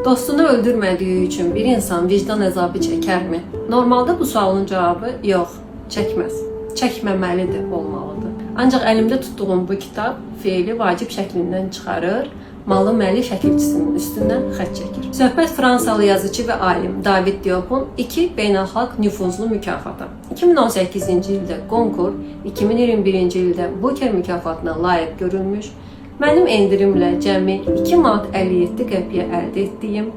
Dostunu öldürmədiyi üçün bir insan vicdan əzabı çəkərmi? Normalda bu sualın cavabı yox, çəkməz. Çəkməməlidir, olmalıdır. Ancaq əlimdə tutduğum bu kitab feili vacib şəklindən çıxarır, malı məli şəkilçisinin üstündən xətt çəkir. Söhbət Fransalı yazıçı və alim David Diop'un iki beynəlxalq nüfuzlu mükafatı, 2018-ci ildə Goncourt, 2021-ci ildə Booker mükafatına layiq görülmüş, mənim endirimlə cəmi 2 manat 57 qəpiyə əldə etdiyim,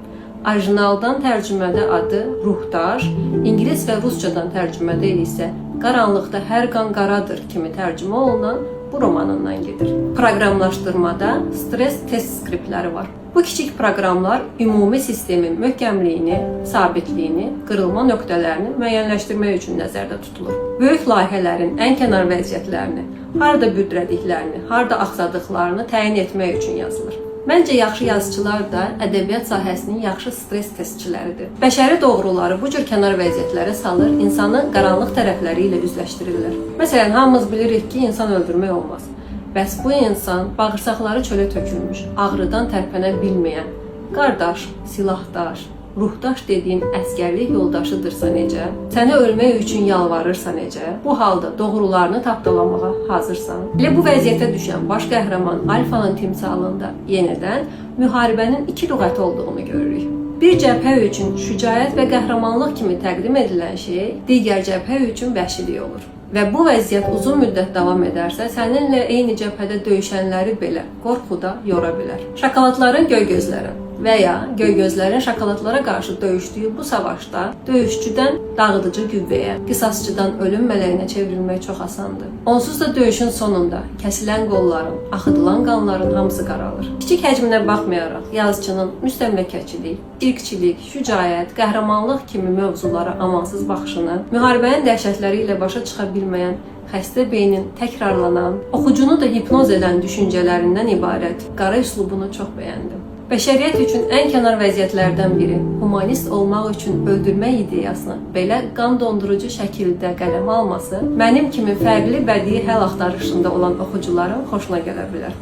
orijinaldan tərcümədə adı Ruhdaş, ingilis və ruscadan tərcümədə isə Qaranlıqda hər qan qaradır kimi tərcümə olunan bu romanından gedir. Proqramlaşdırmada stres test skriptləri var. Bu kiçik proqramlar ümumi sistemin möhkəmliyini, sabitliyini, qırılma nöqtələrini müəyyənləşdirmək üçün nəzərdə tutulur. Böyük layihələrin ən kənar vəziyyətlərini, harda büdrədiklərini, harda axsadıqlarını təyin etmək üçün yazılır. Məncə yaxşı yazıçılar da ədəbiyyat sahəsinin yaxşı stres testçiləridir. Bəşəri doğruları bu cür kənar vəziyyətlərə salır, insanı qaranlıq tərəfləri ilə üzləşdirirlər. Məsələn, hamımız bilirik ki, insan öldürmək olmaz. Bəs bu insan bağırsaqları çölə tökülmüş, ağrıdan tərpənə bilməyən, qardaş, silahdaş, ruhdaş dediyin əsgərlik yoldaşıdırsa necə? Sənə ölmək üçün yalvarırsa necə? Bu halda doğrularını tapdalamağa hazırsan? Elə bu vəziyyətə düşən baş qəhrəman Alfanın timsalında yenidən müharibənin iki lüğəti olduğunu görürük. Bir cəbhə üçün şücaət və qəhrəmanlıq kimi təqdim edilən şey digər cəbhə üçün vəhşilik olur. Və bu vəziyyət uzun müddət davam edərsə, səninlə eyni cəbhədə döyüşənləri belə qorxuda yora bilər. Şokoladların göy gözləri və ya göy gözlərin şokoladlara qarşı döyüşdüyü bu savaşda döyüşçüdən dağıdıcı qüvvəyə, qisasçıdan ölüm mələyinə çevrilmək çox asandır. Onsuz da döyüşün sonunda kəsilən qolların, axıdılan qanların hamısı qaralır. Kiçik həcminə baxmayaraq yazıçının müstəmləkəçilik, irqçilik, şücaət, qəhrəmanlıq kimi mövzulara amansız baxışını, müharibənin dəhşətləri ilə başa çıxa bilməyən xəstə beynin təkrarlanan, oxucunu da hipnoz edən düşüncələrindən ibarət qara üslubunu çox bəyəndim. Bəşəriyyət üçün ən kənar vəziyyətlərdən biri, humanist olmaq üçün öldürmək ideyasını belə qan dondurucu şəkildə qələmə alması mənim kimi fərqli bədii həll axtarışında olan oxucuların xoşuna gələ bilər.